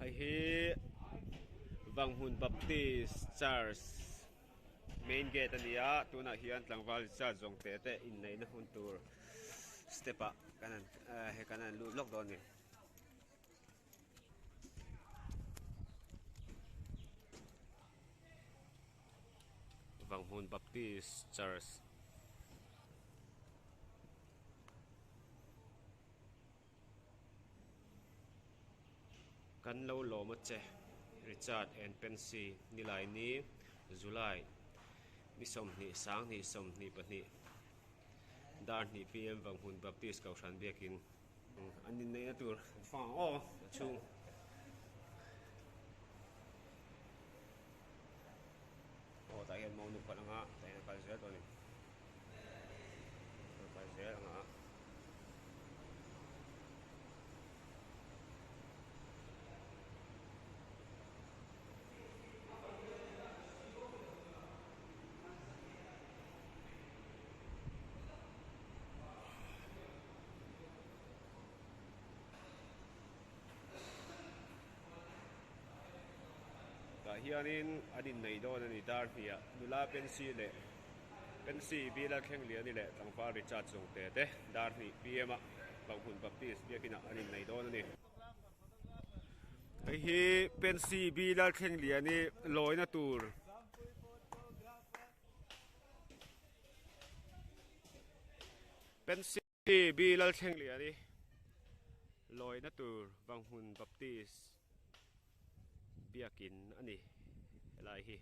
Hei hi Vanghmun Baptist Church main gate a ni a, tunah hian tlangval church zawng te te inneihna hun tur step ah kan han hei kan han lut lawk dawn a ni. Vanghmun Baptist Church. Kan lo lawm a che, Richard and Pensy Nilai ni, July ni 20 sang hnih 22 dar hnih PM Vanghmun Baptist Kohhran biakin an inneihna tur an fang ang aw a chhung. Aw tah hian monu kal anga tah hian a kal zel dawn a ni. A kal zel anga. Tah hianin an innei dawn a ni dar hniah nula Pensy leh Pensy Bila Thlengliani leh tlangval Richard Zawngte te dar hnih PM ah Banghmun Baptist biakinah an innei dawn a ni. Hei hi Pensy Bila Thlengliani lawina tur Pensy B Lalthlengliani lawina tur Vanghmun Baptist biakin a ni helai hi.